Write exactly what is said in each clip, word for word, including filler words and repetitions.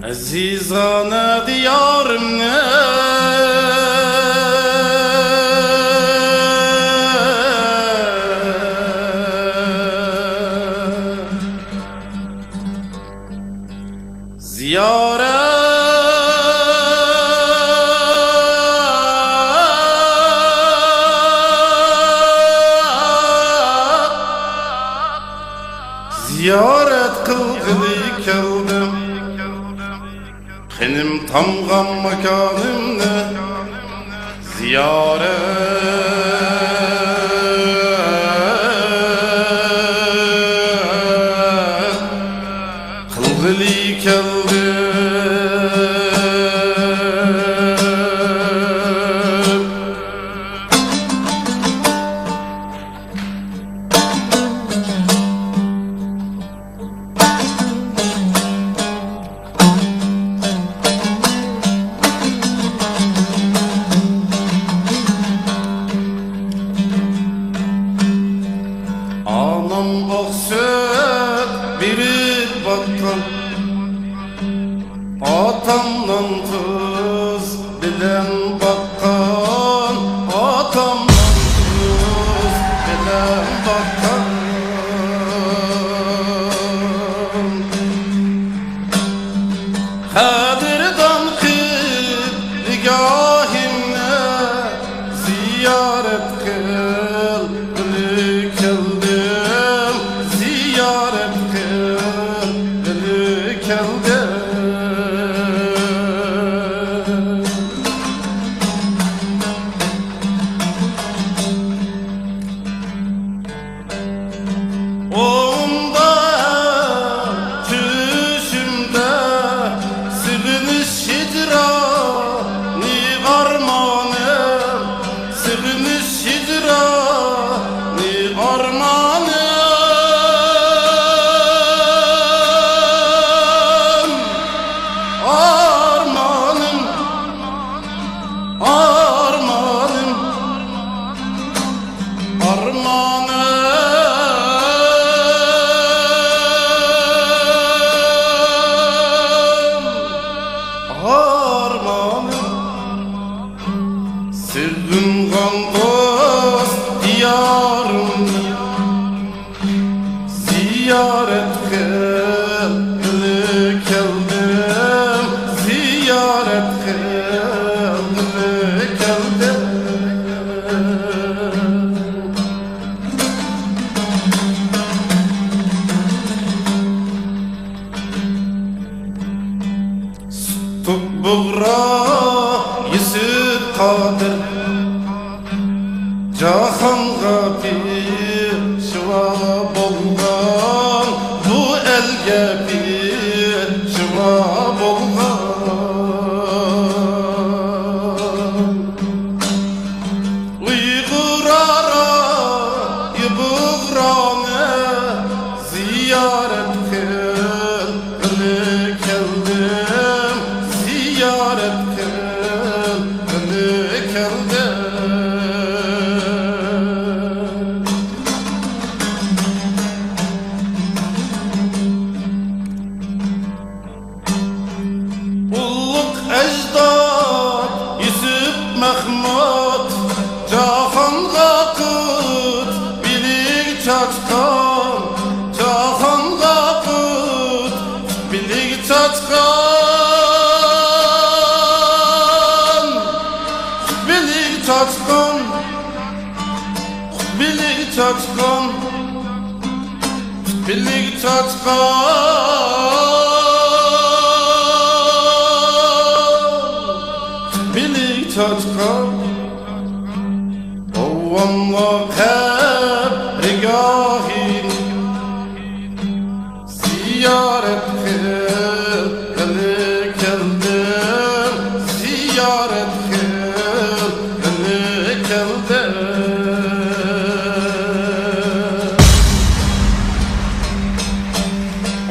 ئەزىزانە دىيارىمنى زىيارەت، زىيارەت قىلغىلى كەلدىم. قېنىم تامغان ماكانىمنى زىيارەت قىلغىلى كەلدىم. ئانام ئاق سۈت بېرىپ باققان، ئاتام نان تۇز بىلەن باققان، ئاتام نان تۇز بىلەن باققان. قەدىردان قىبلىگاھىمنى زىيارەت قىلغىلى كەلدىم، زىيارەت قىلغىلى كەلدىم. ئوڭدا چۈشۈمدە سېغىنىش ھىجرانى ئارمانىم، سېغىنىش ھىجرانى ئارمانىم، ئارمانىم، ئارمانىم. ئارمانىم، ئارمانىم، سېغىنغان دوست دىيارىمنى زىيارەت قىلغىلى كەلدىم، زىيارەت قىلغىلى كەلدىم. تۇق بۇغرا يۈسۈپ قادىر، جاھانغا پېشۋا بولغان، بۇ ئەلگە پېشۋا بولغان. ئۇيغۇر ئارا بۇغرانى زىيارەت قىلغىلى كەلدىم، زىيارەت قىلغىلى كەلدىم. ئۇلۇغ ئەجداد يۈسۈپ مەخمۇت، جاھانغا قۇت بىلىك چاچقان، جاھانغا قۇت بىلىك چاچقان، قۇت بىلىك چاچقان، قۇت بىلىك چاچقان. بىلىك چاچقان، بىلىك چاچقان، ئاۋۋاللا قەبرىگاھىنى زىيارەت قىلغىلى كەلدىم، زىيارەت قىلغىلى كەلدىم.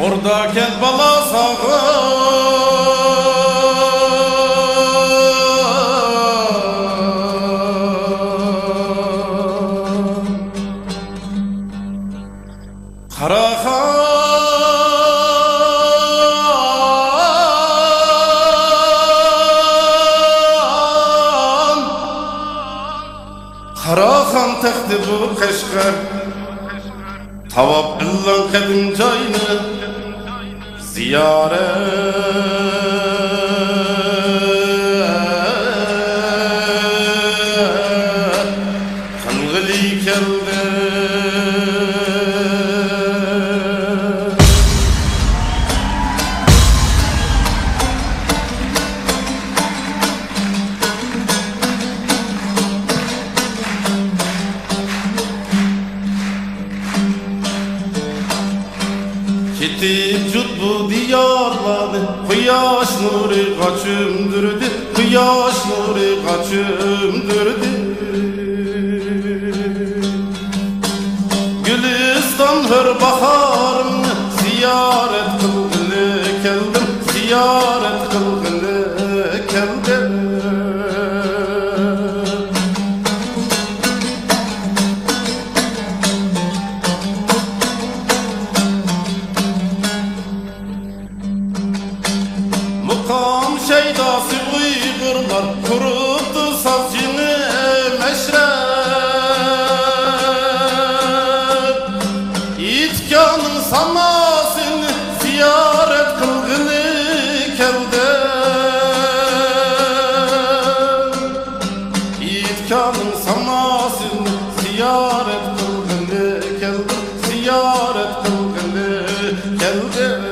ئوردا كەنت بالا ساغىن. قاراخان. بۇ قەشقەر، تاۋاپ بىللە قەدىم جاينى زىيارەت قىلغىلى كەلدى. كېتىپ جۇت بۇ دىيارلارنى، قۇياش نۇرىغا چۆمدۈردى، قۇياش نۇرىغا چۆمدۈردى. گۈلىستان ھۆر باھارىمنى زىيارەت قىلغىلى كەلدىم، زىيارەت قىلغىلى كەلدىم. مۇقام شەيداسى ئۇيغۇرلار، قۇرۇپتۇ ساز جېڭى مەشرەپ. ئېيتكاننىڭ ساماسىنى زىيارەت قىلغىلى كەلدىم. ئېيتكاننىڭ ساماسىنى زىيارەت قىلغىلى كەلدىم، زىيارەت قىلغىلى كەلدىم.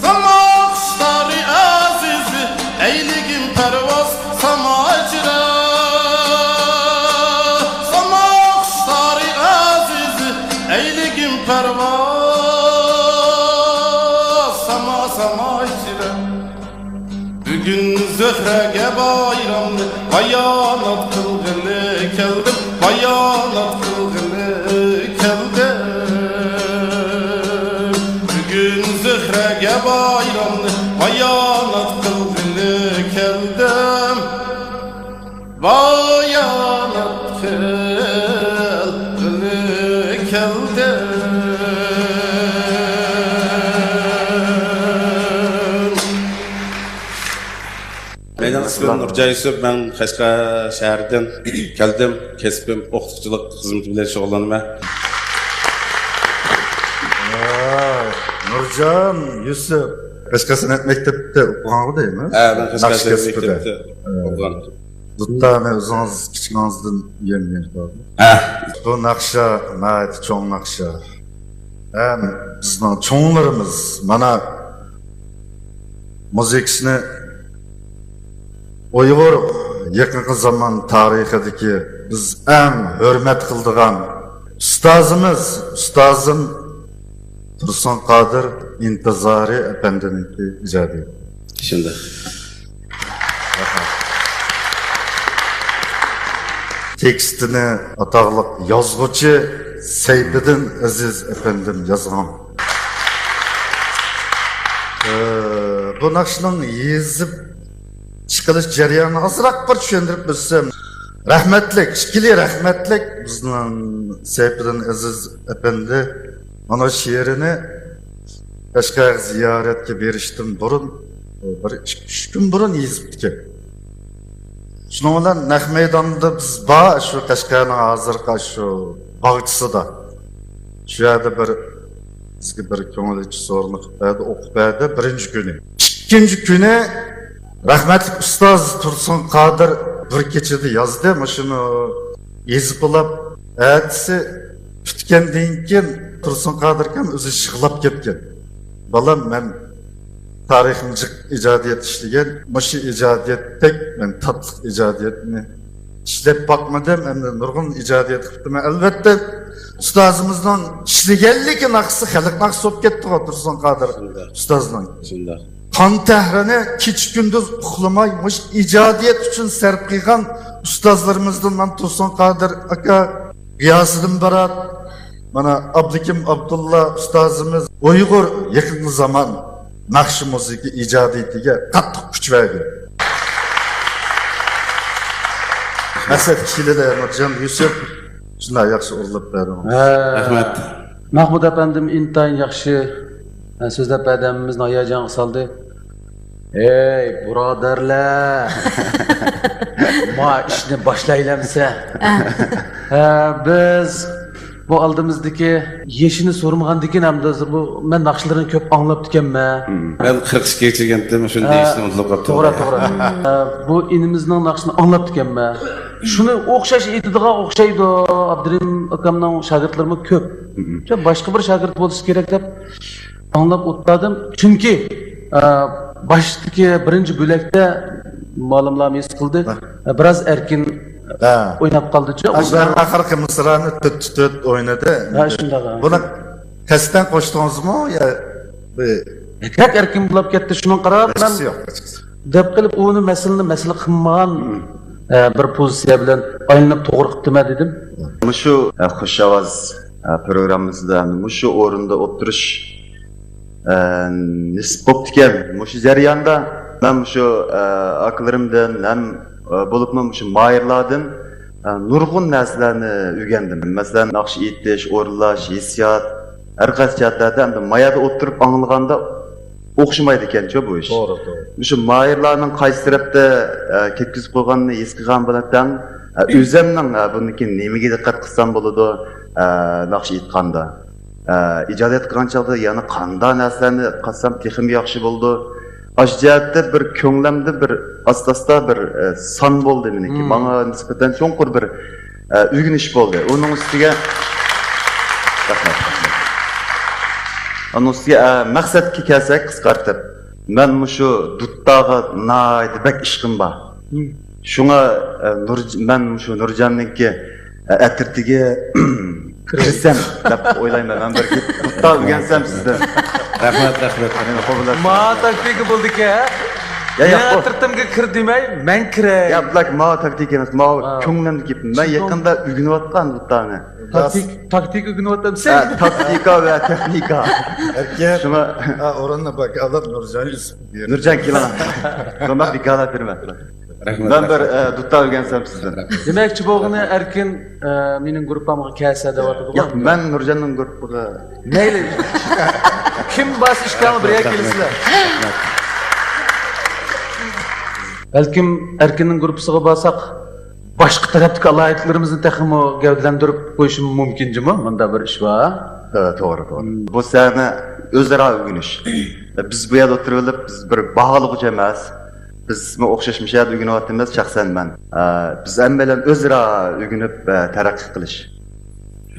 ساما قۇشلارى ئەزىز، ئەيلىگىن پەرۋاز ساما ئىچرە. ساما قۇشلارى ئەزىز، ئەيلىگىن پەرۋاز ساما، ساما ئىچرە. بۈگۈن زۆھرەگە بايرامنى بايانات قىلغىلى كەلدىم، بايانات قىلغىلى كەلدىم. بۈگۈن زۆھرەگە بايرامنى بايانات قىلغىلى كەلدىم. بايانات قىلغىلى كەلدىم. مېنىڭ ئىسمىم نۇرجان يۈسۈپ، مەن قەشقەر شەھىرىدىن كەلدىم. كەسپىم ئوقۇتقۇچىلىق خىزمىتى بىلەن شۇغۇللىنىمەن. ۋاي، نۇرجان يۈسۈپ. قەشقەر سەنئەت مەكتەپتە ئوقۇغانغۇ دەيمەن؟ ھە، مەن قەشقەر ناخشا سەنئەت كەسپىدە. مەكتەپتە ھە. ئوقۇغان. دۇتارنى ئۆزىڭىز كىچىكىڭىزدىن ئۆگەنگەن بارمۇ؟ ھە. بۇ ناخشا ناھايىتى چوڭ ناخشا. ھەم بىزنىڭ چوڭلىرىمىز مانا مۇزىكىسىنى ئۇيغۇر يېقىنقى زامان تارىخىدىكى بىز ئەڭ ھۆرمەت قىلىدىغان ئۇستازىمىز، ئۇستازىم تۇرسۇن قادىر ئىنتىزارى ئەپەندىنىڭكى ئىجادىيىتى. شۇنداق. تېكىستىنى ئاتاقلىق يازغۇچى سەيپىدىن ئەزىز ئەپەندىم يازغان. ئى، بۇ ناخشىنىڭ يېزىپ چىقىلىش جەريانىنى ئازراق بىر چۈشەندۈرۈپ ئۆتسەم. رەھمەتلىك، ئىككىلى رەھمەتلىك بىزنىڭ سەيپىدىن ئەزىز ئەپەندى مانا شېئىرىنى قەشقەرگە زىيارەتكە بېرىشتىن بۇرۇن، بىر ئىككى، ئۈچ كۈن بۇرۇن يېزىپتىكەن. شۇنىڭ بىلەن نەق مەيداندا بىز بار، شۇ قەشقەرنىڭ ھازىرقى شۇ باغچىسىدا. شۇ يەردە بىر بىزگە بىر كۆڭۈل ئېچىش سورۇنى قىلىپ بەردى، ئوقۇپ بەردى بىرىنچى كۈنى. ئىككىنچى كۈنى رەھمەتلىك ئۇستاز تۇرسۇن قادىر بىر كېچىدە يازدى، مۇشۇنى يېزىپ بولاپ، ئەتىسى پۈتكەندىن كېيىن تۇرسۇن قادىر ئاكام ئۆزى يىغلاپ كەتكەن. بالام، مەن تارىخىم جىق ئىجادىيەت ئىشلىگەن، مۇشۇ ئىجادىيەتتەك مەن تاتلىق ئىجادىيەتنى ئىشلەپ باقمىدىم، ئەمدى نۇرغۇن ئىجادىيەت قىپتىمەن. ئەلۋەتتە، ئۇستازىمىزنىڭ ئىشلىگەنلىكى ناخشىسى خەلق ناخشىسى بولۇپ كەتتىغۇ، تۇرسۇن قادىر شۇنداق. ئۇستازنىڭ. شۇنداق. قان تەھرىنى كېچە-كۈندۈز ئۇخلىماي مۇشۇ ئىجادىيەت ئۈچۈن سەرپ قىلغان ئۇستازلىرىمىزدىن مانا تۇرسۇن قادىر ئاكا، غىياسىدىن بارات، مانا ئابلىكىم ئابدۇللا ئۇستازىمىز ئۇيغۇر يېقىنقى زامان ناخشا مۇزىكا ئىجادىيىتىگە قاتتىق كۈچ بەرگەن. مەقسەت كىشىلىدە نۇرجان يۈسۈپ شۇنداق ياخشى ئورۇنلاپ بەردىڭىز. ھە. رەھمەت. مەھمۇد ئەپەندىم ئىنتايىن ياخشى سۆزلەپ بەردى، ھەممىمىزنى ھاياجانغا سالدى. ھەي، بۇرادەرلەر! ما ئىشنى باشلايلەمسە؟ ھە، بىز بۇ ئالدىمىزدىكى يېشىنى سورىمىغاندىكىن ھەمدە بۇ مەن ناخشىلىرىنى كۆپ ئاڭلاپتىكەنمەن. مەن قىرىق ئىككىگە كىرگەنتىم، شۇنى ھە، دېيىشنى ئۇنتۇپ قاپتىمغۇ. توغرا، توغرا. ھە، بۇ ئىنىمىزنىڭ ناخشىسىنى ئاڭلاپتىكەنمەن. شۇنى ئوخشاش ئېيتىدىغان ئوخشايدۇ، ئابدۇرېھىم ئاكامنىڭ شاگىرتلىرىمۇ كۆپ. شۇ باشقا بىر شاگىرت بولسا كېرەك دەپ ئاڭلاپ ئولتۇردۇم. چۈنكى، ئە، باشتىكى بىرىنچى بۆلەكتە مۇئەللىملەرمۇ ھېس قىلدى. ھە. ئە، بىراز ئەركىن ھە. ئويناپ قالدىچۇ. ئاشۇ ئاخىرقى مىسرانى تۆت تۆت ئوينىدى. ھە، شۇنداق، ھە. بۇنى قەستەن قوشتىڭىزمۇ يا بىر بەكرەك ئەركىن بولۇپ كەتتى. شۇنىڭغا قاراپ مەن ھېچقىسى يوق، ھېچقىسى. دەپ قېلىپ، ئۇنى مەسىلىنى مەسىلە قىلمىغان، ئە، بىر پوزىتسىيە بىلەن ئايلىنىپ توغرا قىپتىمەن دېدىم. مۇشۇ، ئە، خۇش ئاۋاز، ئە، پروگراممىسىدا مۇشۇ ئورۇندا ئولتۇرۇش، ئە، نېسىپ بوپتىكەن. مۇشۇ جەرياندا مەن مۇشۇ، ئە، ئاكىلىرىمدىن ھەم، ئە، بولۇپمۇ مۇشۇ ماھىرلاردىن، ئە، نۇرغۇن نەرسىلەرنى ئۆگەندىم. مەسىلەن، ناخشا ئېيتىش، ئورۇنلاش، ھېسسىيات، ھەر قايسى جەھەتلەردە ئەمدى ما يەردە ئولتۇرۇپ ئاڭلىغاندا ئوخشىمايدىكەنچۇ بۇ ئىش. توغرا، توغرا. مۇشۇ ماھىرلارنىڭ قايسى تەرەپتە، ئە، كەتكۈزۈپ قويغاننى ھېس قىلغان بىلەن تەڭ، ئە، ئۆزەمنىڭ، ئە، بۇندىن كېيىن نېمىگە دىققەت قىلسام بولىدۇ، ئە، ناخشا ئېيتقاندا، ئە، ئىجادىيەت قىلغان چاغدا يەنە قانداق نەرسىلەرنى قىلسام تېخىمۇ ياخشى بولىدۇ. ئاشۇ جەھەتتە بىر كۆڭلۈمدە بىر ئاستا-ئاستا بىر، ئە، سان بولدى مېنىڭكى. مم. ماڭا نىسبەتەن چوڭقۇر بىر، ئە، ئۆگىنىش بولدى. ئۇنىڭ ئۈستىگە، رەھمەت، رەھمەت. ئۇنىڭ ئۈستىگە، ئە، مەقسەتكە كەلسەك، قىسقارتىپ، مەن مۇشۇ دۇتتاغا ناھايىتى بەك ئىشقىم بار. مم. شۇڭا، ئە، نۇر-، مەن مۇشۇ نۇرجاننىڭكى، ئە، ئەترىتىگە كىرسەم دەپ ئويلايمەن. مەن بىر دۇتتا ئۆگەنسەم سىزدىن. رەھمەت، رەھمەت. ما تاكتىكا بولدىكى، ھە؟ يا، يا، مېنىڭ ئەترىتىمگە كىر دېمەي، مەن كىرەي. يا، بۇلار ما تاكتىكا ئەمەس، ما كۆڭلۈمدىكى گېپىم. مەن يېقىندا ئۆگىنىۋاتقان دۇتتانى. تاكتىك-، تاكتىكا ئۆگىنىۋاتامسەن؟ ھە، تاكتىكا ۋە تېخنىكا. ئەركىن. شۇڭا ھە، ئورۇننى باكالار نۇرجان يۈسۈپ. نۇرجان كېلىڭ. شۇڭا بىكالار بېرىمەن. رەھمەت، مەن بىر، رەھمەت. ئە، دۇتتا ئۆگەنسەم سىزدىن. دېمەكچى بولغىنى ئەركىن، ئە، مېنىڭ گۇرۇپپامغا كەلسە دەۋاتىدىغۇ. ياق، مەن نۇرجاننىڭ گۇرۇپپىغا. مەيلى. كىم بارسا ئىككىڭلار بىرگە كېلىسىلەر. بەلكىم ئەركىننىڭ گۇرۇپپىسىغا بارساق، باشقا تەرەپتىكى ئالاھىدىلىكلىرىمىزنى تېخىمۇ گەۋدىلەندۈرۈپ قويۇشىمۇ مۇمكىن جۇمۇ، مۇنداق بىر ئىش بار. ھە، توغرا، توغرا. بۇ سەھنە ئۆزئارا ئۆگىنىش. بىز بۇ يەردە ئولتۇرۇۋېلىپ، بىز بىر باھالىغۇچى ئەمەس. بىزمۇ ئوخشاش مۇشۇ يەردە ئۆگىنىۋاتىمىز، شەخسەن مەن. ئە، بىز ھەممەيلەن ئۆزئارا ئۆگىنىپ، ئە، تەرەققىي قىلىش.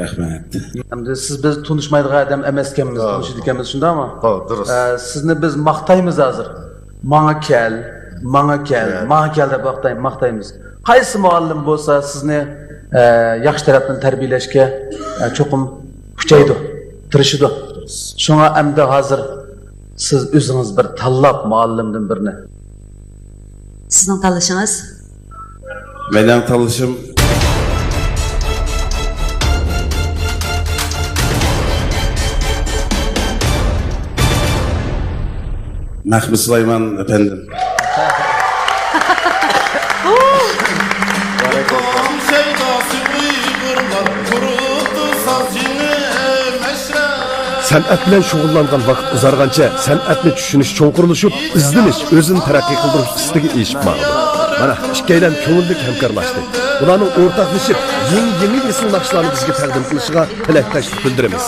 رەھمەت. ئەمدى سىز بىز تونۇشمايدىغان ئادەم ئەمەسكەنمىز، توغرا. تونۇشىدىكەنمىز، شۇنداقمۇ؟ توغرا، دۇرۇس. ئە، سىزنى بىز ماختايمىز ھازىر. ماڭا كەل، ماڭا كەل، كەل. ماڭا كەل دەپ ماختاي-، ماختايمىز. قايسى مۇئەللىم بولسا سىزنى، ئە، ياخشى تەرەپتىن تەربىيەلەشكە، ئە، چوقۇم كۈچەيدۇ، تىرىشىدۇ. شۇڭا ئەمدى ھازىر سىز ئۆزىڭىز بىر تاللاپ مۇئەللىمدىن بىرنى. سىزنىڭ تاللىشىڭىز؟ مېنىڭ تاللىشىم مەخمۇت سۇلايمان ئەپەندىم. سەنئەت بىلەن شۇغۇللانغان ۋاقىت ئۇزارغانچە سەنئەتنى چۈشىنىش چوڭقۇرلىشىپ، ئىزدىنىش ئۆزىنى تەرەققىي قىلدۇرۇش ئىستىكى ئېشىپ ماڭىدۇ. مانا، ئىككىيلەن كۆڭۈللۈك ھەمكارلاشتى. ئۇلارنىڭ ئورتاقلىشىپ يېڭى-يېڭى ئېسىل ناخشىلارنى بىزگە تەقدىم قىلىشىغا تىلەكداشلىق بىلدۈرىمىز.